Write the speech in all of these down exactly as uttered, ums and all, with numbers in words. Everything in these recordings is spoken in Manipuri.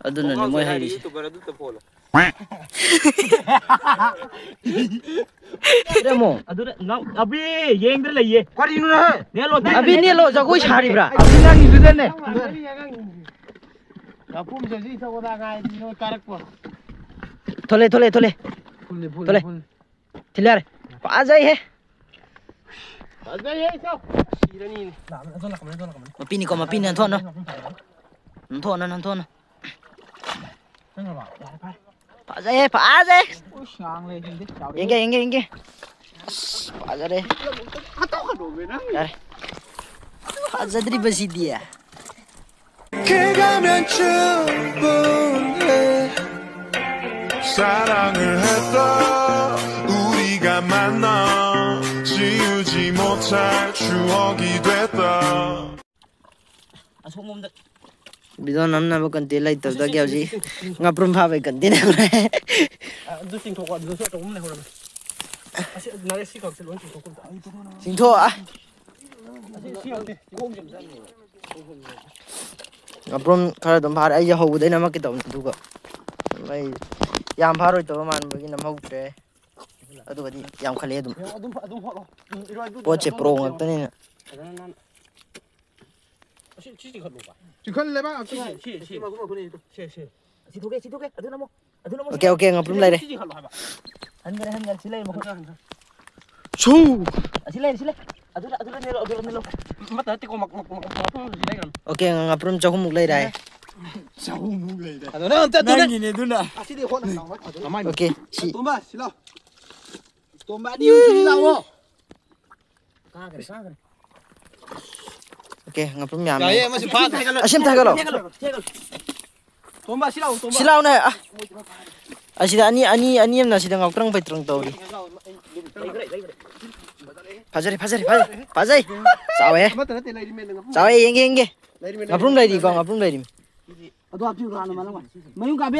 ꯑꯗꯨꯅꯅꯦ ꯃꯣꯏ ꯍꯩꯔꯤꯁꯦ꯫ YouTuber ꯑꯗꯨ ꯇ ꯐꯣꯂꯣ꯫ ꯏꯔꯝꯃꯣ꯫ ꯑꯗꯨꯗ ꯅꯪ ꯑꯕꯤ ꯌꯦꯡꯗ꯭ꯔ ꯂꯩꯌꯦ꯫ ꯀꯔꯤꯅꯣꯅꯦ? ꯅꯦꯠꯂꯣ, ꯑꯕꯤ ꯅꯦꯠꯂꯣ, ꯖꯒꯣꯏ ꯁꯥꯔꯤꯕ꯭ꯔꯥ? ꯑꯕꯤ ꯅꯪꯒꯤꯗꯨꯗꯅꯦ꯫ ꯉꯥꯄꯨꯝꯁꯦ ꯍꯧꯖꯤꯛ ꯏꯊꯛ ꯃꯊꯛ ꯉꯥꯏꯔꯤ, ꯅꯣꯏ ꯀꯥꯔꯛꯄ꯫ ꯊꯣꯂꯦ, ꯊꯣꯂꯦ, ꯊꯣꯂꯦ꯫ ꯐꯨꯜꯂꯦ, ꯐꯨꯜꯂꯦ, ꯊꯣꯂꯦ꯫ ꯐꯨꯜꯂꯦ꯫ ꯊꯤꯜꯂꯦ ꯌꯥꯔꯦ꯫ ꯐꯖꯩꯍꯦ꯫ ꯐꯖꯩꯍꯦ, ꯏꯇꯥꯎ꯫ ꯁꯤꯔꯅꯤꯅꯦ꯫ ꯃꯄꯤꯅꯤꯀꯣ, ꯃꯄꯤꯅꯤ, ꯅꯟꯊꯣꯛꯅ꯫ ꯅꯟꯊꯣꯛꯅ, ꯅꯟꯊꯣꯛꯅ꯫ ꯐꯖꯩꯍꯦ, ꯐꯖꯩ꯫ ꯎꯁ, ꯉꯥꯡ ꯂꯩ, ꯁꯤꯗꯤ꯫ ꯌꯦꯡꯒꯦ, ꯌꯦꯡꯒꯦ, ꯌꯦꯡꯒꯦ꯫ ꯑꯁ, ꯐꯖꯔꯦ꯫ ꯌꯥꯔꯦ꯫ ꯐꯖꯗ꯭ꯔꯤꯕꯁꯤꯗꯤ꯫ 길 가면 충분해 사랑을 했다 우리가 만나 지우지 못할 추억이 됐다 ꯑꯁꯣꯝꯂꯣꯝꯗ ꯚꯤꯗꯤꯑꯣ ꯅꯝꯅꯕ ꯀꯟꯇꯦꯟ ꯂꯩꯇꯕꯗꯒꯤ ꯍꯧꯖꯤꯛ ꯉꯥꯄ꯭ꯔꯨꯝ ꯐꯥꯕꯩ ꯀꯟꯇꯦꯟ ꯍꯧꯔꯦ꯫ ꯑꯗꯨ ꯆꯤꯡꯊꯣꯛꯄ ꯑꯗꯨꯗꯁꯨ ꯑꯆꯧꯕ ꯑꯃ ꯂꯩꯍꯧꯔꯝꯃꯦ꯫ ꯑꯁꯤ ꯅꯥꯔꯦ ꯁꯤ ꯈꯛꯁꯦ ꯂꯣꯏ ꯆꯤꯡꯊꯣꯛꯀꯨꯝ ꯇꯧ꯫ ꯆꯤꯡꯊꯣꯛ꯫ ꯑꯁꯤ ꯁꯤ ꯈꯛꯇꯦ꯫ ꯉꯥꯄ꯭ꯔꯨꯝ ꯈꯔ ꯑꯗꯨꯝ ꯐꯥꯔꯦ꯫ ꯑꯩꯁꯦ ꯍꯧꯕꯗꯩ ꯅꯝꯃꯛꯀꯦ ꯇꯧꯕꯅꯤ, ꯑꯗꯨꯒ ꯑꯩ ꯌꯥꯝ ꯐꯥꯔꯣꯏꯗꯕ ꯃꯥꯟꯕꯒꯤ ꯅꯝꯍꯧꯗ꯭ꯔꯦ꯫ ꯑꯗꯨꯒꯗꯤ ꯌꯥꯝꯈꯠꯂꯛꯑꯦ ꯑꯗꯨꯝ꯫ ꯑꯗꯨꯝ ꯑꯗꯨꯝ ꯍꯣꯠꯂꯣ꯫ ꯎꯝ, ꯏꯔꯣꯏ ꯑꯗꯨꯗꯤ ꯄꯣꯠꯁꯦ ꯑꯗꯨꯝ ꯄ꯭ꯔꯣ ꯍꯣꯠꯂꯣ꯫ ꯉꯥꯛꯇꯅꯤꯅ꯫ ꯐꯖꯅ ꯅꯥꯟꯅ꯫ ꯑꯁꯤ ꯁꯤ ꯆꯤꯡꯈꯠꯂꯨꯕ꯫ ꯆꯤꯡꯈꯠꯂꯦꯕ ꯁꯤ ꯉꯥꯛꯇꯪ꯫ ꯁꯤ ꯁꯤ ꯁꯤ ꯁꯤ꯫ ꯁꯤ ꯊꯣꯛꯀꯦ ꯁꯤ ꯊꯣꯛꯀꯦ ꯑꯗꯨꯅ ꯑꯃꯨꯛ ꯑꯗꯨꯅ ꯑꯃꯨꯛ꯫ ꯑꯣꯀꯦ, ꯑꯣꯀꯦ, ꯉꯥꯄ꯭ꯔꯨꯝ ꯂꯩꯔꯦ꯫ ꯁꯤ ꯆꯤꯡꯈꯠꯂꯣ ꯍꯥꯏꯕ꯫ ꯍꯟꯈ꯭ꯔꯦ, ꯍꯟꯈ꯭ꯔꯦ꯫ ꯁꯤ ꯂꯩꯔꯦ, ꯃꯈꯣꯡ꯫ ꯍꯟꯈ꯭ꯔꯦ, ꯍꯟꯈ꯭ꯔꯦ꯫ ꯁꯨ! ꯑꯁꯤ ꯂꯩꯔꯦ, ꯁꯤ ꯂꯩꯔꯦ꯫ ꯑꯗꯨꯗ ꯑꯗꯨꯗ ꯅꯦꯠꯂꯣ, ꯑꯗꯨꯗ ꯅꯦꯠꯂꯣ꯫ ꯑꯃꯠꯇ ꯅꯠꯇꯦꯀꯣ, ꯃꯛ- ꯃꯛ- ꯃꯛ- ꯃꯐꯝ ꯑꯃꯁꯨ ꯂꯩ ꯀꯩꯅꯣ꯫ ꯑꯣꯀꯦ, ꯉꯥꯄ꯭ꯔꯨꯝ ꯆꯍꯨꯝꯃꯨꯛ ꯂꯩꯔꯦ꯫ ꯆꯍꯨꯝꯃꯨꯛ ꯂꯩꯔꯦ꯫ ꯑꯗꯣ ꯅꯪ ꯑꯝꯇ ꯑꯗꯨꯗ ꯅꯪꯒꯤꯅꯦ ꯑꯗꯨꯅ꯫ ꯑꯁꯤꯗꯤ ꯍꯣꯠꯅ ꯆꯥꯎꯅ ꯐꯖꯅ꯫ ꯑꯣꯀꯦ, ꯁꯤ꯫ ꯇꯣꯝꯕ ꯁꯤꯂꯥꯎ꯫ ꯇꯣꯝꯕ ꯑꯅꯤ ꯑꯍꯨꯝ ꯁꯨꯔꯗꯤ ꯂꯥꯛꯑꯣ꯫ ꯀꯥꯈ꯭ꯔꯦ, ꯀꯥꯈ꯭ꯔꯦ꯫ ꯑꯣꯀꯦ, ꯉꯥꯄ꯭ꯔꯨꯝ ꯌꯥꯝꯃꯦ꯫ ꯌꯥꯏꯌꯦ, ꯑꯃꯁꯨ ꯐꯥꯈ꯭ꯔꯦ꯫ ꯑꯁꯤ ꯑꯃ ꯊꯥꯒꯠꯂꯣ꯫ ꯊꯦꯛꯀꯠꯂꯣ, ꯊꯦꯛꯀꯠꯂꯣ꯫ ꯇꯣꯝꯕ ꯁꯤ ꯂꯥꯛꯑꯣ, ꯇꯣꯝꯕ꯫ ꯁꯤ ꯂꯥꯎꯅꯦ꯫ ꯑ, ꯑꯁꯤꯗ ꯑꯅꯤ, ꯑꯅꯤ, ꯑꯅꯤ ꯑꯃꯅ ꯑꯁꯤꯗ ꯉꯥꯎꯇ꯭ꯔꯪ ꯐꯩꯇ꯭ꯔꯪ ꯇꯧꯔꯤ꯫ ꯂꯩꯈ꯭ꯔꯦ, ꯂꯩꯈ꯭ꯔꯦ꯫ ꯐꯖꯔꯦ, ꯐꯖꯔꯦ, ꯐꯖꯔꯦ, ꯐꯖꯩ꯫ ꯆꯥꯎꯋꯦ꯫ ꯑꯃꯠꯇ ꯅꯠꯇꯦ ꯂꯩꯔꯤꯃꯦ ꯉꯥꯄ꯭ꯔꯨꯝ꯫ ꯆꯥꯎꯋꯦ, ꯌꯦꯡꯒꯦ, ꯌꯦꯡꯒꯦ꯫ ꯂꯩꯔꯤꯃꯦ, ꯉꯥꯄ꯭ꯔꯨꯝ ꯂꯩꯔꯤꯃꯦ꯫ ꯂꯩꯔꯤꯀꯣ, ꯉꯥꯄ꯭ꯔꯨꯝ ꯂꯩꯔꯤ꯫ ꯑꯗꯣ ꯍꯥꯞꯄꯤꯌꯨ ꯀꯅꯥꯅꯣ ꯃꯅꯨꯡ ꯃꯌꯨꯡ ꯀꯥꯕꯤ꯫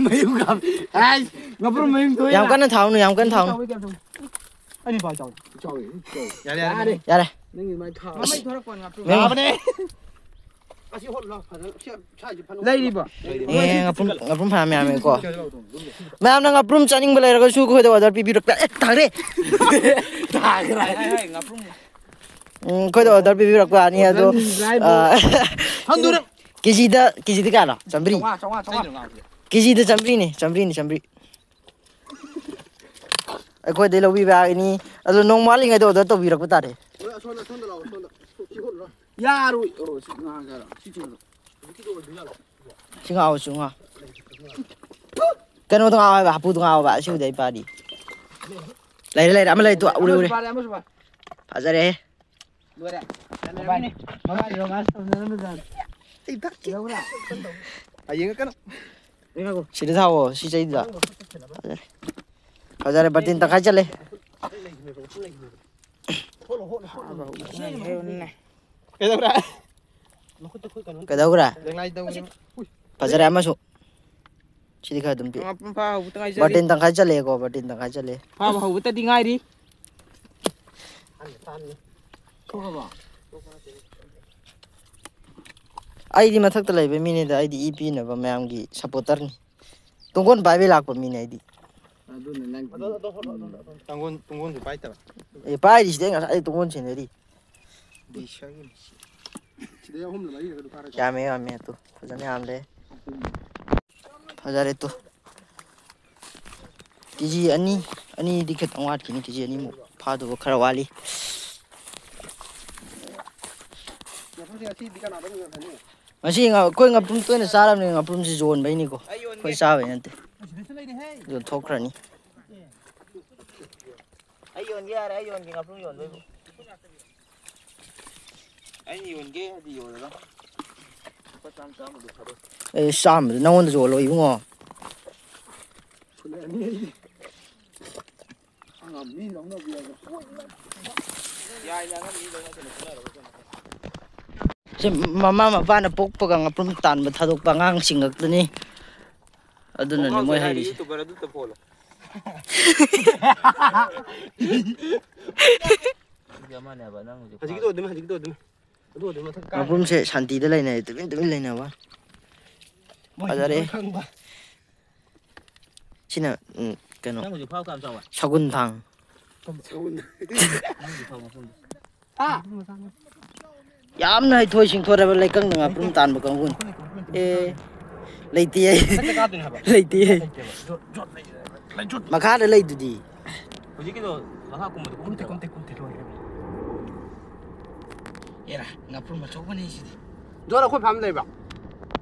ꯃꯌꯨꯡ ꯀꯥꯕꯤ꯫ ꯑꯥꯏ, ꯉꯥꯄ꯭ꯔꯨꯝ ꯃꯌꯨꯡ ꯊꯣꯛꯑꯦ꯫ ꯌꯥꯝ ꯀꯟꯅ ꯊꯥꯎꯅꯨ, ꯌꯥꯝ ꯀꯟꯅ ꯊꯥꯎꯅꯨ꯫ ꯑꯩꯅ ꯄꯥꯎ ꯆꯥꯎ꯫ ꯌꯥꯔꯦ, ꯌꯥꯔꯦ꯫ ꯌꯥꯔꯦ꯫ ꯅꯪꯒꯤ ꯃꯥꯏ ꯊꯥ꯫ ꯃꯃꯩ ꯊꯣꯔꯛꯄ ꯉꯥꯄ꯭ꯔꯨꯝ꯫ ꯃꯌꯨꯡ- ꯂꯥꯕꯅꯦ꯫ ꯑꯁꯤ ꯍꯣꯠꯂꯣ ꯐꯖꯅ꯫ ꯁꯤ ꯁ꯭ꯋꯥꯏꯁꯦ ꯐꯅ ꯂꯩꯔꯤꯕꯣ? ꯑꯦ, ꯉꯥꯄ꯭ꯔꯨꯝ, ꯉꯥꯄ꯭ꯔꯨꯝ ꯐꯥꯔꯝ ꯌꯥꯝꯃꯦꯀꯣ꯫ ꯃꯌꯥꯝꯅ ꯉꯥꯄ꯭ꯔꯨꯝ ꯆꯥꯅꯤꯡꯕ ꯂꯩꯔꯒꯁꯨ ꯑꯩꯈꯣꯏꯗ order ꯄꯤꯕꯤꯔꯛꯄ ꯌꯥꯏ꯫ ꯑꯦ, ꯊꯥꯡꯔꯦ! ꯊꯥꯡꯔꯦ! ꯎꯝ, ꯑꯩꯈꯣꯏꯗ order ꯄꯤꯕꯤꯔꯛꯄ ꯌꯥꯅꯤ ꯑꯗꯣ, ꯑ, ꯍꯟꯗꯨꯔ! KGꯗ, KGꯗ ꯀꯌꯥꯅꯣ? ꯆꯥꯝꯃꯔꯤ꯫ ꯆꯥꯝꯃꯉꯥ, ꯆꯥꯝꯃꯉꯥ, ꯆꯥꯝꯃꯉꯥ꯫ KGꯗ ꯆꯥꯝꯃꯔꯤꯅꯦ, ꯆꯥꯝꯃꯔꯤꯅꯦ, ꯆꯥꯝꯃꯔꯤ꯫ ꯑꯩꯈꯣꯏꯗꯩ ꯂꯧꯕꯤꯕ ꯌꯥꯒꯅꯤ꯫ ꯑꯗꯣ ꯅꯣꯡꯃ ꯋꯥꯠꯂꯤꯉꯩꯗ order ꯇꯧꯕꯤꯔꯛꯄ ꯇꯥꯔꯦ꯫ ꯍꯣꯏ, ꯑꯁꯣꯝꯗ, ꯑꯁꯣꯝꯗ ꯂꯥꯛꯑꯣ, ꯑꯁꯣꯝꯗ꯫ ꯁꯤ ꯍꯨꯠꯂꯨꯔꯣ꯫ ꯌꯥꯔꯣꯏ꯫ ꯑꯣ, ꯁꯤ ꯉꯥꯒꯦ ꯍꯥꯏꯔꯣ? ꯁꯤ ꯆꯤꯡꯉꯨꯔꯣ꯫ ꯍꯧꯖꯤꯛꯀꯤꯗꯣ ꯑꯣꯏꯗꯣꯏ ꯖꯥꯠꯂꯣ? ꯁꯤ ꯉꯥꯛꯑꯣ, ꯁꯤ ꯉꯥꯛꯑꯣ꯫ ꯀꯩꯅꯣꯗꯣ ꯉꯥꯛꯑꯣ ꯍꯥꯏꯕ, ꯍꯥꯄꯨꯗꯣ ꯉꯥꯛꯑꯣ ꯍꯥꯏꯕ, ꯑꯁꯤꯕꯨꯗꯤ ꯑꯩ ꯄꯥꯏꯔꯤ꯫ ꯂꯩꯔꯦ, ꯂꯩꯔꯦ, ꯑꯃ ꯂꯩꯔꯦ, ꯇꯨ, ꯎꯔꯦ, ꯎꯔꯦ꯫ ꯑꯃꯁꯨ ꯄꯥꯏꯔꯦ, ꯑꯃꯁꯨ ꯄꯥꯏꯔꯦ꯫ ꯐꯖꯔꯦꯍꯦ꯫ ꯂꯣꯏꯔꯦ꯫ ꯃꯕꯥꯅꯤ, ꯃꯕꯥꯅꯤ romance ꯇꯧꯅꯔꯝꯕ ꯖꯥꯠꯅꯤ꯫ ꯑꯩ ꯗꯛꯀꯤ꯫ ꯌꯧꯕ꯭ꯔꯥ? ꯍꯌꯦꯡ ꯀꯩꯅꯣ꯫ ꯁꯤꯗ ꯊꯥꯎꯋꯣ, ꯁꯤ ꯆꯩꯗꯨꯗ꯫ ꯐꯖꯔꯦ꯫ ꯐꯖꯔꯦ, ꯕꯥꯔꯇꯤꯟ ꯇꯪꯈꯥꯏ ꯆꯜꯂꯦ꯫ ꯀꯩꯗꯧꯔꯦ? ꯀꯩꯗꯧꯈ꯭ꯔꯦ? ꯂꯦꯡꯂꯥꯏ ꯇꯧꯈ꯭ꯔꯦ꯫ ꯐꯖꯔꯦ ꯑꯃꯁꯨ꯫ ꯁꯤꯗꯤ ꯈꯔ ꯑꯗꯨꯝ ꯄꯤꯛ-, ꯃꯄꯨꯡ ꯐꯥ ꯍꯧꯕꯇ ꯉꯥꯏꯖꯔꯤ꯫ ꯕꯥꯔꯇꯤꯟ ꯇꯪꯈꯥꯏ ꯆꯜꯂꯦꯀꯣ, ꯕꯥꯔꯇꯤꯟ ꯇꯪꯈꯥꯏ ꯆꯜꯂꯦ꯫ ꯐꯥꯕ ꯍꯧꯕꯇꯗꯤ ꯉꯥꯏꯔꯤ꯫ ꯊꯣꯛꯈ꯭ꯔꯕꯣ? ꯑꯩꯗꯤ ꯃꯊꯛꯇ ꯂꯩꯕ ꯃꯤꯅꯤꯗ, ꯑꯩꯗꯤ ꯏ ꯄꯤꯅꯕ ꯃꯌꯥꯝꯒꯤ supporterꯅꯤ꯫ ꯇꯨꯡꯒꯣꯟ ꯄꯥꯏꯕꯩ ꯂꯥꯛꯄ ꯃꯤꯅꯦ ꯑꯩꯗꯤ꯫ ꯑꯗꯨꯅ ꯅꯪ ꯇꯨꯡꯒꯣꯟ-, ꯇꯨꯡꯒꯣꯟꯁꯨ ꯄꯥꯏꯗꯕ꯫ ꯑꯦ, ꯄꯥꯏꯔꯤꯁꯤꯗꯤ ꯑꯩ ꯉꯁꯥꯏ ꯇꯨꯡꯒꯣꯟ ꯁꯦꯟꯅꯔꯤ꯫ ꯁꯤꯗꯩ ꯑꯍꯨꯝꯂ ꯃꯔꯤꯔ ꯀꯩꯅꯣ ꯐꯥꯔꯦꯀꯣ꯫ ꯌꯥꯝꯃꯦ, ꯌꯥꯝꯃꯦ, ꯑꯗꯨ ꯐꯖꯅ ꯌꯥꯝꯂꯦ꯫ ꯐꯖꯔꯦ ꯇꯨ꯫ KG ꯑꯅꯤ, ꯑꯅꯤꯗꯤ ꯈꯤꯇꯪ ꯋꯥꯠꯈꯤꯅꯤ, KG ꯑꯅꯤꯃꯨꯛ ꯐꯥꯗꯧꯕ ꯈꯔ ꯋꯥꯠꯂꯤ꯫ ꯉꯁꯤ ꯉ-, ꯑꯩꯈꯣꯏ ꯉꯥꯄ꯭ꯔꯨꯝ ꯇꯣꯏꯅ ꯆꯥꯔꯕꯅꯤꯅ ꯉꯥꯄ꯭ꯔꯨꯝꯁꯤ ꯌꯣꯟꯕꯩꯅꯤꯀꯣ, ꯑꯩꯈꯣꯏ ꯆꯥꯕꯩ ꯅꯠꯇꯦ꯫ ꯌꯣꯟꯊꯣꯛꯈ꯭ꯔꯅꯤ꯫ ꯑꯩ ꯌꯣꯟꯒꯦ ꯌꯥꯔꯦ, ꯑꯩ ꯌꯣꯟꯒꯦ, ꯉꯥꯄ꯭ꯔꯨꯝ ꯌꯣꯟꯕꯩꯕꯨ꯫ ꯑꯩꯅ ꯌꯣꯟꯒꯦ ꯍꯥꯏꯗꯤ ꯌꯣꯜꯂꯒ ꯂꯨꯄꯥ ꯆꯥꯝꯃ ꯆꯥꯝꯃꯗꯣ ꯊꯥꯗꯣꯛ꯫ ꯑꯦ, ꯆꯥꯝꯃꯗꯣ ꯅꯉꯣꯟꯗ ꯌꯣꯜꯂꯣ ꯏꯕꯨꯡꯉꯣ꯫ ꯐꯨꯜꯂꯅꯤ ꯑꯩꯗꯤ꯫ ꯉꯝꯃꯤ ꯂꯧꯅꯕꯤ ꯍꯥꯏꯗꯣ꯫ ꯌꯥꯏꯅꯦ, ꯑꯉꯝꯕꯤ ꯂꯧꯅꯗꯅ ꯐꯨꯅꯔꯒ ꯀꯩꯅꯣ꯫ ꯁꯤ ꯃꯃꯥ ꯃꯄꯥꯅ ꯄꯣꯛꯄꯒ ꯉꯥꯄ꯭ꯔꯨꯝ ꯇꯥꯟꯕ ꯊꯥꯗꯣꯛꯄ ꯑꯉꯥꯡꯁꯤꯡ ꯉꯥꯛꯇꯅꯤ꯫ ꯑꯗꯨꯅꯅꯦ ꯃꯣꯏ ꯈꯣꯡꯒ꯭ꯔꯥꯎ ꯍꯩꯔꯤꯁꯦ꯫ YouTuber ꯑꯗꯨ ꯇ ꯄꯣꯜꯂꯣ꯫ ꯑꯗꯨꯗꯤ ꯑꯃꯅꯦꯕ ꯅꯪ ꯍꯧꯖꯤꯛ ꯍꯧꯖꯤꯛꯀꯤꯗꯣ ꯑꯗꯨꯝ, ꯍꯧꯖꯤꯛꯀꯤꯗꯣ ꯑꯗꯨꯝ꯫ ꯉꯥꯄ꯭ꯔꯨꯝꯁꯦ ꯁꯥꯟꯇꯤꯗ ꯂꯩꯅꯔꯦ, ꯇꯨꯃꯤꯟ ꯇꯨꯃꯤꯟ ꯂꯩꯅꯕ꯫ ꯐꯖꯔꯦ꯫ ꯁꯤꯅ, ꯎꯝ, ꯀꯩꯅꯣ, ꯅꯪ ꯍꯧꯖꯤꯛ ꯐꯥꯎ ꯀꯌꯥꯝ ꯆꯥꯎꯕ? ꯁꯒꯨꯟ ꯊꯥꯡ꯫ ꯅꯪ ꯍꯧꯖꯤꯛ ꯐꯥꯎ ꯃꯐꯝꯗ꯫ ꯌꯥꯝꯅ ꯍꯩꯊꯣꯏ ꯁꯤꯡꯊꯣꯏꯔꯕ ꯂꯩꯀꯪꯗ ꯉꯥꯄ꯭ꯔꯨꯝ ꯇꯥꯟꯕ ꯀꯥꯡꯕꯨꯅꯤ꯫ ꯑꯦ, ꯂꯩꯇꯦ ꯑꯩ꯫ ꯃꯊꯛꯇ ꯀꯥꯞꯇꯣꯏꯅꯦ ꯍꯥꯏꯕ꯫ ꯂꯩꯇꯦ ꯑꯩ꯫ ꯂꯩꯇꯦꯕ꯫ ꯖꯣꯠ, ꯖꯣꯠ ꯂꯩ-, ꯂꯩ-, ꯖꯣꯠ꯫ ꯃꯈꯥꯗ ꯂꯩꯗꯨꯗꯤ꯫ ꯍꯧꯖꯤꯛꯀꯤꯗꯣ ꯃꯈꯥ ꯀꯨꯝꯕꯗꯣ ꯀꯨꯝꯗꯦ, ꯀꯨꯝꯗꯦ, ꯀꯨꯝꯗꯦ, ꯂꯣꯏꯔꯦ꯫ ꯑꯦꯔꯥ, ꯉꯥꯄ꯭ꯔꯨꯝ ꯑꯆꯧꯕꯅꯦ ꯁꯤꯗꯤ꯫ ꯖꯣꯠ ꯑꯩꯈꯣꯏ ꯐꯥꯝ ꯂꯩꯕ꯭ꯔꯣ?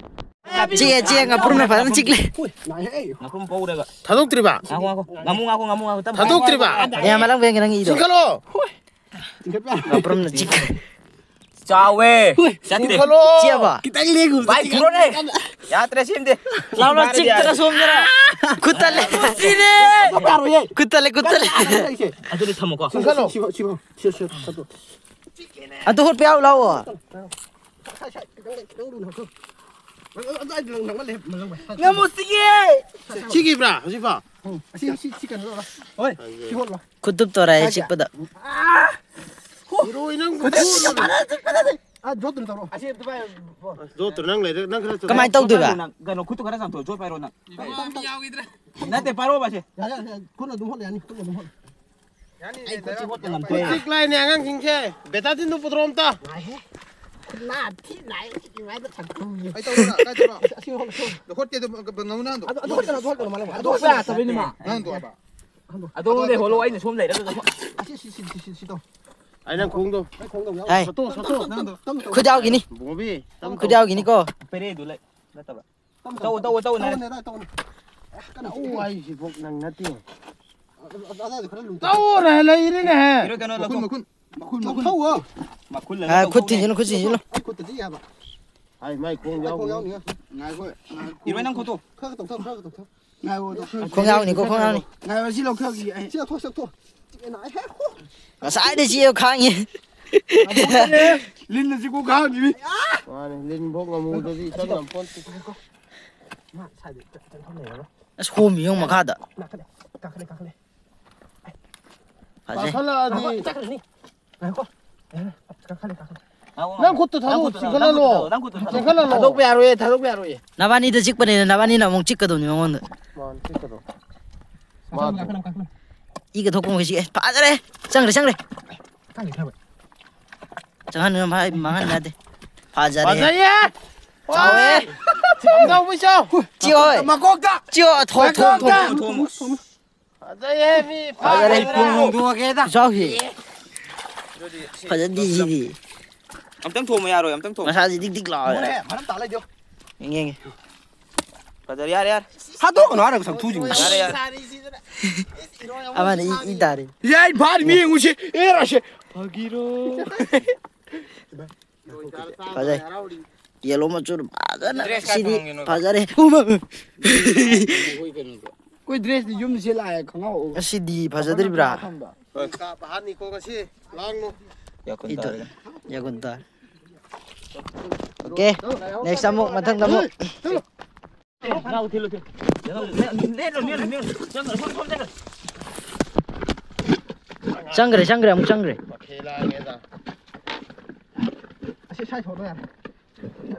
ꯆꯤꯛꯑꯦ, ꯆꯤꯛꯑꯦ, ꯉꯥꯄ꯭ꯔꯨꯝꯅ ꯐꯖꯅ ꯆꯤꯛꯂꯦ꯫ ꯎꯏ, ꯅꯥꯏꯍꯦ꯫ ꯉꯥꯄ꯭ꯔꯨꯝ ꯄꯧꯔꯦꯕ꯫ ꯊꯥꯗꯣꯛꯇ꯭ꯔꯤꯕ? ꯉꯥꯈꯣ, ꯉꯥꯈꯣ꯫ ꯉꯥꯃꯨ, ꯉꯥꯈꯣ, ꯉꯥꯃꯨ, ꯉꯥꯈꯣ꯫ ꯇꯞꯅ ꯇꯞꯅ꯫ ꯊꯥꯗꯣꯛꯇ꯭ꯔꯤꯕ? ꯑꯦ, ꯃꯂꯪ ꯕꯦꯡꯒꯦ ꯅꯪꯒꯤ ꯏꯗꯣ꯫ ꯆꯤꯡꯈꯠꯂꯣ꯫ ꯆꯤꯡꯈꯠꯄ ꯌꯥꯔꯣꯏ꯫ ꯉꯥꯄ꯭ꯔꯨꯝꯅ ꯆꯤꯛ-, ꯆꯥꯎꯋꯦ꯫ ꯆꯠꯇꯦ꯫ ꯆꯤꯡꯈꯠꯂꯣ꯫ ꯆꯤꯛꯑꯕ? ꯈꯤꯇꯪ ꯂꯦꯡꯉꯨ꯫ ꯚꯥꯏ, ꯊꯨꯔꯣꯅꯦ꯫ ꯌꯥꯗ꯭ꯔꯦ, ꯁꯤꯝꯗꯤ꯫ ꯂꯥꯎ, ꯂꯥꯎ, ꯐꯥꯔꯗꯤ ꯆꯤꯛꯇꯅ ꯌꯥꯔꯦ꯫ ꯁꯣꯝꯗꯔ꯫ ꯈꯨꯠ ꯇꯠꯂꯦ꯫ ꯌꯥꯔꯣꯏꯌꯦ꯫ ꯈꯨꯠ ꯇꯠꯂꯦ, ꯈꯨꯠ ꯇꯠꯂꯦ꯫ ꯑꯗꯨꯗꯤ ꯊꯝꯃꯣꯀꯣ꯫ ꯆꯤꯡꯈꯠꯂꯣ꯫ ꯁꯤꯐꯥꯎ, ꯁꯤꯐꯥꯎ, ꯁꯤꯐꯥꯎ, ꯁꯤꯐꯥꯎ꯫ ꯑꯗꯨ ꯍꯨꯠꯄ ꯌꯥꯎ ꯂꯥꯎꯑꯣ꯫ ꯁꯥꯏ, ꯁꯥꯏ, ꯈꯤꯇꯪ, ꯈꯤꯇꯪ ꯂꯨꯅ ꯍꯥꯞꯆꯧ꯫ ꯅꯪ, ꯑꯗꯨꯋꯥꯏꯗ ꯅꯪ, ꯅꯪ ꯂꯩ, ꯅꯪ ꯂꯩ꯫ ꯉꯥꯃꯨ ꯆꯤꯛꯑꯦ! ꯁꯤꯈꯤꯕ꯭ꯔꯥ ꯍꯧꯖꯤꯛꯐꯥꯎ? ꯎꯝ, ꯑꯁꯤ, ꯁꯤ, ꯁꯤ ꯀꯩꯅꯣ ꯇꯧꯔꯣ꯫ ꯍꯣꯏ, ꯁꯤ ꯍꯣꯠꯂꯣ꯫ ꯈꯨꯠ ꯇꯨꯞ ꯇꯧꯔꯦ ꯆꯤꯛꯄꯗ꯫ ꯏꯔꯣꯏ ꯅꯪ ꯈꯨꯠ ꯇꯨꯞ ꯇꯧꯔꯦ꯫ ꯑꯥ, ꯖꯣꯠꯇꯨꯅ ꯇꯧꯔꯣ꯫ ꯑꯁꯤ ꯑꯝꯇ ꯄꯥꯏꯌꯨ꯫ ꯖꯣꯠꯇꯨ ꯅꯪ ꯂꯩꯔꯦ, ꯅꯪ ꯈꯔ ꯆꯠꯂꯣ꯫ ꯀꯃꯥꯏꯅ ꯇꯧꯗꯣꯏꯕ? ꯅꯪ ꯀꯩꯅꯣ, ꯈꯨꯠꯇꯨ ꯈꯔ ꯆꯥꯝꯊꯣꯛꯑꯣ, ꯖꯣꯠ ꯄꯥꯏꯔꯣ ꯅꯪ꯫ ꯏꯃꯥ, ꯃꯤ ꯌꯥꯎꯈꯤꯗ꯭ꯔꯦ꯫ ꯅꯠꯇꯦ, ꯄꯥꯏꯔꯣꯕ ꯑꯁꯦ꯫ ꯌꯥꯔꯦ, ꯌꯥꯔꯦ, ꯌꯥꯔꯦ꯫ ꯈꯨꯠꯅ ꯑꯗꯨꯝ ꯍꯣꯠꯂꯦ, ꯌꯥꯅꯤ, ꯈꯨꯠꯅ ꯑꯗꯨꯝ ꯍꯣꯠꯂꯦ꯫ ꯑꯩ ꯈꯨꯠꯁꯤ ꯍꯣꯠꯄ ꯉꯝꯗ꯭ꯔꯦ꯫ ꯈꯨꯠ ꯆꯤꯛ ꯂꯥꯏꯅꯦ ꯑꯉꯥꯡꯁꯤꯡꯁꯦ꯫ ꯕꯦꯇꯥꯗꯤꯟꯗꯨ ꯄꯨꯊꯣꯔꯛꯑꯣ ꯑꯝꯇ꯫ ꯉꯥꯏꯍꯦ꯫ ꯈꯨꯠ ꯅꯥ ꯊꯤ ꯅꯥꯏ, ꯁꯤ ꯏꯃꯥꯏꯗ ꯊꯥꯡꯀꯨꯝꯒꯦ꯫ ꯑꯩ ꯇꯧꯔꯣ, ꯀꯥꯏ ꯇꯧꯔꯣ? ꯑꯁꯤ ꯍꯣꯠꯂꯣ, ꯁꯤ ꯍꯣꯠꯂꯣ꯫ ꯍꯣꯠꯀꯦ ꯑꯗꯨꯝ, ꯅꯪꯉꯣꯟꯗ ꯍꯟꯗꯣꯛ꯫ ꯑꯗꯨ, ꯑꯗꯨ ꯍꯣꯠꯀꯅꯨ, ꯑꯗꯨ ꯍꯣꯠꯀꯅꯨ, ꯃꯥꯜꯂꯦ꯫ ꯑꯗꯨ ꯍꯣꯠꯄ ꯌꯥꯗꯕꯩꯅꯤ, ꯃꯥ꯫ ꯅꯪ ꯍꯟꯗꯣꯛꯑꯣ ꯍꯥꯏꯕ꯫ ꯑꯗꯣꯝꯗ ꯍꯣꯠꯂꯣ, ꯑꯩꯅ ꯁꯣꯝ ꯂꯩꯔꯒ ꯑꯁꯤ, ꯁꯤ, ꯁꯤ, ꯁꯤ, ꯁꯤ ꯇꯧ꯫ ꯑꯩ ꯅꯪ ꯈꯣꯡꯗꯣ꯫ ꯑꯩ ꯈꯣꯡꯗꯣ ꯌꯥꯎ-, ꯍꯥꯏ꯫ ꯁꯠꯇꯣ, ꯁꯠꯇꯣ꯫ ꯇꯝ, ꯇꯝ, ꯇꯝ, ꯇꯝ, ꯈꯨꯠ ꯌꯥꯎꯈꯤꯅꯤ꯫ ꯕꯣꯕꯤ, ꯇꯝ, ꯈꯨꯠ ꯇꯝ꯫ ꯌꯥꯎꯈꯤꯅꯤꯀꯣ꯫ ꯄꯦꯔꯦꯗꯨ ꯂꯩ, ꯅꯠꯇꯕ꯫ ꯇꯝ, ꯇꯝ, ꯇꯧ, ꯇꯝ꯫ ꯇꯧ, ꯇꯧ, ꯅꯥꯔꯦ꯫ ꯇꯧꯅꯦ, ꯑꯗꯥꯏ ꯇꯧꯅꯦ꯫ ꯑꯦ, ꯀꯟꯅ ꯇꯧ ꯆꯤꯛꯑꯦ꯫ ꯍꯥꯏꯁꯤꯕꯣ ꯅꯪ ꯅꯠꯇꯦ꯫ ꯑꯗꯥꯏꯗꯣ ꯈꯔ ꯂꯨꯝꯊꯣꯛ꯫ ꯇꯧꯔꯦ ꯂꯩꯔꯦꯅꯦꯍꯦ꯫ ꯏꯔꯣꯏ ꯀꯩꯅꯣ ꯃꯈꯨꯟ, ꯂꯧꯊꯣꯛ꯫ ꯃꯈꯨꯟ, ꯃꯈꯨꯟ, ꯃꯈꯨꯟ꯫ ꯂꯧꯊꯣꯛꯑꯣ꯫ ꯃꯈꯨꯜ ꯑ, ꯂꯩꯔ ꯈꯨꯠ ꯇꯧꯊꯣꯛꯑꯣ꯫ ꯊꯤꯡꯖꯤꯜꯂꯨ, ꯈꯨꯠ ꯊꯤꯡꯖꯤꯜꯂꯨ꯫ ꯑꯩ ꯈꯨꯠꯇꯗꯤ ꯌꯥꯕ꯫ ꯍꯥꯏ, ꯃꯥꯏ ꯈꯣꯡ ꯑꯩ ꯈꯣꯡ ꯌꯥꯎꯅꯤ꯫ ꯌꯥꯎꯅꯤ꯫ ꯉꯥꯏꯈꯣ, ꯉꯥꯏꯈꯣ꯫ ꯏꯔꯣꯏ ꯅꯪ ꯈꯨꯠꯇꯣ꯫ ꯈꯔ ꯈꯛꯇꯪ ꯊꯝ, ꯈꯔ ꯈꯛꯇꯪ ꯊꯝ꯫ ꯉꯥꯏꯈꯣ, ꯑꯗꯣ ꯈꯔ ꯈꯣꯡ ꯌꯥꯎꯅꯤꯀꯣ, ꯈꯣꯡ ꯌꯥꯎꯅꯤ꯫ ꯉꯥꯏꯈꯣ, ꯁꯤ ꯂꯧꯊꯣꯛꯈꯤꯒꯦ ꯑꯩ꯫ ꯁꯤ ꯂꯧꯊꯣꯛ, ꯁꯤ ꯂꯧꯊꯣꯛ꯫ ꯆꯤꯛꯑꯦ ꯅꯥꯏ꯫ ꯍꯦ, ꯍꯨ꯫ ꯉꯁꯥꯏꯗꯩ ꯆꯤꯛꯑꯦ ꯈꯥꯡꯉꯤ꯫ ꯂꯤꯟꯅ ꯆꯤꯛꯄ ꯈꯥꯡꯉꯤꯅꯤ꯫ ꯃꯥꯅꯦ, ꯂꯤꯟ ꯐꯥꯎ ꯉꯝꯃꯨꯗꯗꯤ ꯆꯪ ꯉꯝꯄꯣꯟꯇꯦ꯫ ꯃꯥ ꯁꯥꯏꯗ ꯆꯪꯐꯝ ꯂꯩꯔꯔꯣꯏ꯫ ꯑꯁ, ꯍꯣꯝꯃꯤ ꯌꯦꯡꯉꯨ ꯃꯈꯥꯗ꯫ ꯀꯥꯈꯠꯂꯦ, ꯀꯥꯈꯠꯂꯦ, ꯀꯥꯈꯠꯂꯦ꯫ ꯐꯖꯩ꯫ ꯀꯥꯈꯠꯂꯛꯑꯗꯤ꯫ ꯉꯥꯏꯈꯣ, ꯆꯠꯈ꯭ꯔꯅꯤ꯫ ꯉꯥꯏꯈꯣ꯫ ꯀꯥꯈꯠꯂꯦ, ꯀꯥꯈꯠꯂꯦ꯫ ꯅꯪ ꯈꯨꯠꯇꯨ ꯊꯥꯗꯣꯛ, ꯆꯤꯡꯈꯠꯍꯜꯂꯣ꯫ ꯅꯪ ꯈꯨꯠꯇꯨ ꯊꯥꯗꯣꯛ꯫ ꯆꯤꯡꯈꯠꯍꯜꯂꯣ꯫ ꯊꯥꯗꯣꯛꯄ ꯌꯥꯔꯣꯏꯌꯦ, ꯊꯥꯗꯣꯛꯄ ꯌꯥꯔꯣꯏꯌꯦ꯫ ꯅꯕꯥꯅꯤꯗ ꯆꯤꯛꯄꯅꯤꯅ ꯅꯕꯥꯅꯤꯅ ꯑꯃꯨꯛ ꯆꯤꯛꯀꯗꯧꯅꯤ ꯃꯉꯣꯟꯗ꯫ ꯃꯥꯅꯤ, ꯆꯤꯛꯀꯗꯧ꯫ ꯃꯥꯗꯤ꯫ ꯏꯒ ꯊꯣꯛꯄ ꯃꯈꯩ ꯆꯤꯛꯑꯦ꯫ ꯐꯖꯔꯦ꯫ ꯆꯪꯈ꯭ꯔꯦ, ꯆꯪꯈ꯭ꯔꯦ꯫ ꯆꯪꯍꯟ-, ꯃꯥꯡꯍꯟ ꯌꯥꯗꯦ꯫ ꯐꯖꯔꯦ꯫ ꯐꯖꯩꯌꯦ꯫ ꯆꯥꯎꯋꯦ꯫ ꯆꯥꯎ, ꯆꯥꯎ꯫ ꯆꯤꯛꯑꯣꯏ꯫ ꯃꯀꯣꯛꯇ꯫ ꯆꯤꯛꯑꯣ, ꯊꯣꯝ, ꯊꯣꯝ, ꯊꯣꯝ꯫ ꯃꯀꯣꯛꯇ꯫ ꯐꯖꯩꯍꯦ, ꯃꯤ ꯐꯖꯔꯦ꯫ ꯐꯖꯔꯦ꯫ ꯄꯨꯡ ꯍꯣꯡꯗꯣꯛꯑꯒꯦꯗ꯫ ꯆꯥꯎꯍꯦ꯫ ꯐꯖꯗꯤ ꯁꯤꯗꯤ꯫ ꯑꯝꯇꯪ ꯊꯣꯝꯃꯨ ꯌꯥꯔꯣꯏ, ꯑꯝꯇꯪ ꯊꯣꯝꯃꯨ꯫ ꯃꯁꯥꯁꯤ ꯗꯤꯛ ꯗꯤꯛ ꯂꯥꯎꯋꯦ꯫ ꯃꯣꯏꯅꯦ, ꯃꯔꯝ ꯇꯥ ꯂꯩꯗꯣ꯫ ꯌꯦꯡꯒꯦ, ꯌꯦꯡꯒꯦ꯫ ꯐꯖꯔꯦ, ꯌꯥꯔꯦ, ꯌꯥꯔꯦ꯫ ꯍꯥꯠꯇꯣꯛꯀꯅꯨ ꯍꯥꯏꯔꯒ ꯁꯛꯊꯨꯁꯤꯡꯗꯣ꯫ ꯌꯥꯔꯦ, ꯌꯥꯔꯦ꯫ ꯑꯃꯅ ꯏ, ꯏ ꯇꯥꯔꯦ꯫ ꯌꯥꯏ, ꯐꯥꯔꯤ ꯃꯤ ꯌꯦꯡꯉꯨꯁꯤ꯫ ꯑꯦ, ꯔꯥꯁꯦ꯫ ꯐꯥꯒꯤꯔꯣ꯫ ꯐꯖꯩ꯫ ꯌꯦꯂꯣ ꯃꯆꯨꯗ ꯐꯖꯅ ꯗ꯭ꯔꯦꯁ ꯀꯥꯏ ꯁꯤꯗꯤ ꯊꯝꯃꯝꯒꯦ ꯅꯣꯏꯕꯣ? ꯐꯖꯔꯦ꯫ ꯎꯃ! ꯑꯩꯈꯣꯏ ꯗ꯭ꯔꯦꯁꯇꯤ ꯌꯨꯝꯗ ꯁꯦꯠ ꯂꯥꯛꯑꯦ, ꯈꯪꯉꯥꯎ꯫ ꯉꯁꯤꯗꯤ ꯐꯖꯗ꯭ꯔꯤꯕ꯭ꯔꯥ? ꯊꯝꯕ꯫ ꯀꯥꯞꯄ ꯍꯥꯠꯅꯤꯀꯣ ꯉꯁꯤ꯫ ꯂꯥꯡꯅꯨ꯫ ꯌꯥꯈꯨꯟ ꯏꯗꯣ-, ꯇꯥꯔꯦ꯫ ꯌꯥꯈꯨꯟ ꯇꯥꯔꯦ꯫ ꯑꯣꯀꯦ꯫ ꯅꯦꯛꯁ ꯑꯃꯨꯛ, ꯃꯊꯪꯗ ꯑꯃꯨꯛ꯫ ꯅꯥꯎ ꯊꯤꯜꯂꯨ, ꯊꯤꯜꯂꯨ꯫ ꯅꯦꯠꯂꯣ, ꯅꯦꯠꯂꯣ, ꯅꯦꯠꯂꯣ꯫ ꯆꯪꯈ꯭ꯔꯣ, ꯁꯣꯝ, ꯁꯣꯝ ꯆꯪꯈ꯭ꯔꯣ꯫ ꯆꯪꯈ꯭ꯔꯦ, ꯆꯪꯈ꯭ꯔꯦ, ꯑꯃꯨꯛ ꯆꯪꯈ꯭ꯔꯦ꯫ ꯃꯈꯦꯜ ꯂꯥꯡꯉꯦꯗ꯫ ꯑꯁꯤ ꯁꯥꯏ ꯊꯣꯛꯂꯣ ꯌꯥꯔꯦ꯫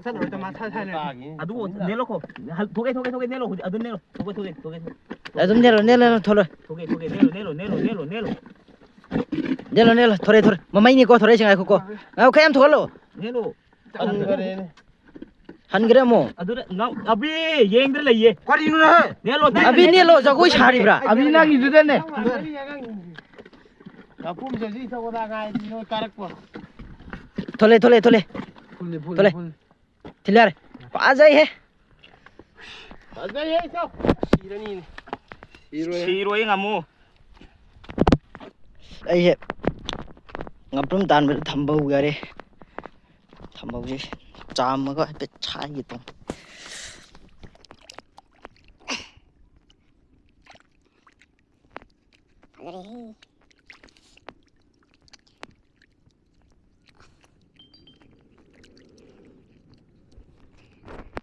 ꯆꯠꯂꯔꯣꯏꯗ ꯃꯥ ꯁꯥꯏ, ꯁꯥꯏ ꯂꯩꯔꯦ꯫ ꯑꯗꯨ ꯅꯦꯠꯂꯣꯀꯣ꯫ ꯍꯜ-, ꯊꯣꯛꯂꯛꯑꯦ, ꯊꯣꯛꯂꯛꯑꯦ, ꯊꯣꯛꯂꯛꯑꯦ, ꯅꯦꯠꯂꯣ ꯍꯧꯖꯤꯛ꯫ ꯑꯗꯨ ꯅꯦꯠꯂꯣ꯫ ꯊꯣꯛꯂꯛꯑꯦ, ꯊꯣꯛꯂꯛꯑꯦ, ꯊꯣꯛꯂꯛꯑꯦ, ꯊꯣꯛꯂꯛꯑꯦ꯫ ꯑꯗꯨꯝ ꯅꯦꯠꯂꯣ, ꯅꯦꯠꯂꯣ, ꯅꯦꯠꯂꯣ, ꯊꯣꯛꯂꯛꯑꯣ꯫ ꯊꯣꯛꯂꯛꯑꯦ, ꯊꯣꯛꯂꯛꯑꯦ, ꯅꯦꯠꯂꯣ, ꯅꯦꯠꯂꯣ, ꯅꯦꯠꯂꯣ, ꯅꯦꯠꯂꯣ꯫ ꯅꯦꯠꯂꯣ, ꯅꯦꯠꯂꯣ, ꯊꯣꯔꯛꯑꯦ, ꯊꯣꯔꯛꯑꯦ꯫ ꯃꯃꯩꯅꯤꯀꯣ, ꯊꯣꯔꯛꯏꯁꯦ ꯉꯥꯏꯈꯣꯀꯣ꯫ ꯉꯥꯏꯈꯣ, ꯈꯔ ꯌꯥꯝ ꯊꯣꯛꯍꯜꯂꯣ꯫ ꯅꯦꯠꯂꯣ꯫ ꯍꯟꯈ꯭ꯔꯦꯅꯦ꯫ ꯍꯟꯈ꯭ꯔꯦ ꯑꯃꯨꯛ꯫ ꯑꯗꯨꯗ ꯅꯥꯎ-, ꯑꯕꯤ ꯌꯦꯡꯗ꯭ꯔ ꯂꯩꯌꯦ꯫ ꯀꯔꯤꯅꯣꯅꯦꯍꯦ? ꯅꯦꯠꯂꯣ, ꯅꯪ ꯑꯕꯤ ꯅꯦꯠꯂꯣ, ꯖꯒꯣꯏ ꯁꯥꯔꯤꯕ꯭ꯔꯥ? ꯑꯕꯤ ꯅꯪꯒꯤꯗꯨꯗꯅꯦ꯫ ꯉꯥꯄꯨꯝꯁꯦ ꯍꯧꯖꯤꯛ ꯏꯊꯛ ꯃꯊꯥ ꯉꯥꯏꯔꯤ ꯅꯣꯏ ꯀꯥꯔꯛꯄ꯫ ꯊꯣꯛꯂꯦ, ꯊꯣꯛꯂꯦ, ꯊꯣꯛꯂꯦ꯫ ꯐꯨꯜꯂꯦ, ꯐꯨꯜꯂꯦ, ꯊꯣꯛꯂꯦ꯫ ꯐꯨꯜꯂꯦ꯫ ꯊꯤꯜꯂꯦ ꯌꯥꯔꯦ꯫ ꯐꯖꯩꯍꯦ꯫ ꯐꯖꯩꯍꯦ, ꯏꯇꯥꯎ꯫ ꯁꯤꯔꯅꯤꯅꯦ꯫ ꯁꯤꯔꯣꯏ꯫ ꯁꯤꯔꯣꯏ ꯉꯥꯃꯨ꯫ ꯑꯩꯁꯦ ꯉꯥꯄ꯭ꯔꯨꯝ ꯇꯥꯟꯕꯗ ꯊꯝꯕ ꯍꯧꯈꯔꯦ꯫ ꯊꯝꯕꯧꯁꯦ ꯆꯥꯝꯃꯒ ꯍꯥꯏꯐꯦꯠ ꯁꯥꯏꯒꯦ ꯇꯧꯅꯤ꯫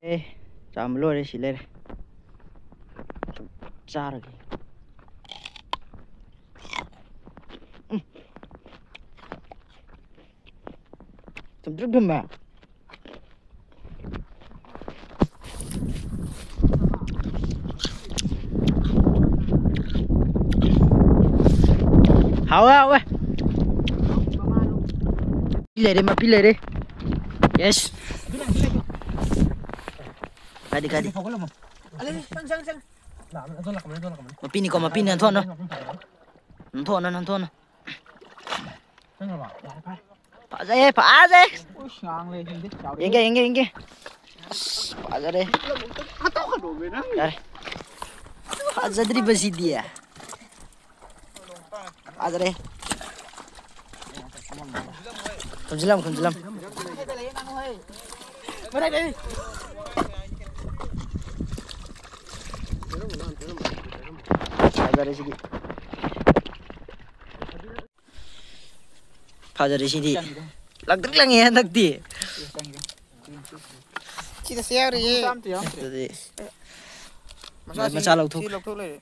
ꯑꯦ, ꯆꯥꯝꯕ ꯂꯣꯏꯔꯦ, ꯁꯤ ꯂꯩꯔꯦ꯫ ꯆꯥꯔꯒꯦ꯫ ꯎꯝ꯫ ꯊꯨꯝꯇ꯭ꯔꯤꯛ ꯊꯨꯝꯃꯦ꯫ ꯍꯥꯎꯋꯦ, ꯍꯥꯎꯋꯦ꯫ ꯃꯄꯤ ꯂꯩꯔꯦ, ꯃꯄꯤ ꯂꯩꯔꯦ꯫ Yes꯫ ꯀꯥꯏꯗꯦ, ꯀꯥꯏꯗꯦ꯫ ꯃꯄꯤꯅꯤꯀꯣ, ꯃꯄꯤꯅꯤ, ꯅꯟꯊꯣꯛꯑꯅꯨ꯫ ꯅꯟꯊꯣꯛꯑꯅꯨ, ꯅꯟꯊꯣꯛꯑꯅꯨ꯫ ꯐꯖꯩꯌꯦ, ꯐꯖꯩ꯫ ꯌꯦꯡꯒꯦ, ꯌꯦꯡꯒꯦ, ꯌꯦꯡꯒꯦ꯫ ꯑꯁ, ꯐꯖꯔꯦ꯫ ꯌꯥꯔꯦ꯫ ꯐꯖꯗ꯭ꯔꯤꯕꯁꯤꯗꯤ꯫ ꯐꯖꯔꯦ꯫ ꯈꯨꯟꯖꯤꯜꯂꯝ, ꯈꯨꯟꯖꯤꯜꯂꯝ꯫ ꯐꯖꯔꯦ ꯁꯤꯗꯤ꯫ ꯐꯖꯔꯦ ꯁꯤꯗꯤ꯫ ꯂꯪꯇ꯭ꯔꯤꯛ ꯂꯪꯉꯦ ꯍꯟꯗꯛꯇꯤ꯫ ꯁꯤꯗꯁꯨ ꯌꯥꯎꯔꯤꯌꯦ꯫ ꯑꯗꯨꯗꯤ ꯃꯆꯥ ꯂꯧꯊꯣꯛ꯫ ꯁꯤ ꯂꯧꯊꯣꯛ ꯂꯩꯔꯦ꯫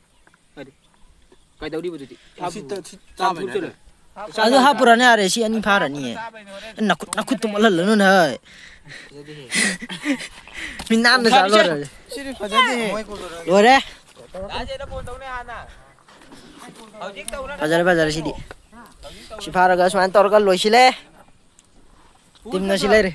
ꯀꯩꯗꯧꯔꯤꯕ ꯑꯗꯨꯗꯤ? ꯁꯤ ꯇ-, ꯁꯤ ꯆꯥꯝꯊꯣꯛ ꯆꯥꯝꯊꯣꯛ ꯆꯠꯂꯣ꯫ ꯆꯠꯂꯣ꯫ ꯑꯗꯨ ꯍꯥꯞꯄꯨꯔꯅꯦ ꯌꯥꯔꯦ, ꯁꯤ ꯑꯅꯤ ꯐꯥꯔꯅꯤꯌꯦ꯫ ꯅꯈꯨꯠ, ꯅꯈꯨꯠꯇꯨ ꯃꯣꯠꯍꯜꯂꯅꯨꯅꯦ, ꯍꯩ꯫ ꯃꯤ ꯅꯥꯟꯅ ꯆꯥ ꯂꯣꯏꯔꯦ꯫ ꯁꯤꯗꯤ ꯐꯖꯗꯦꯍꯦ꯫ ꯂꯣꯏꯔꯦ꯫ ꯐꯖꯔꯦ, ꯐꯖꯔꯦ ꯁꯤꯗꯤ꯫ ꯁꯤ ꯐꯥꯔꯒ ꯁꯨꯃꯥꯏꯅ ꯇꯧꯔꯒ ꯂꯣꯏꯁꯤꯜꯂꯦ꯫ ꯇꯤꯝꯅ ꯁꯤ ꯂꯩꯔꯦ꯫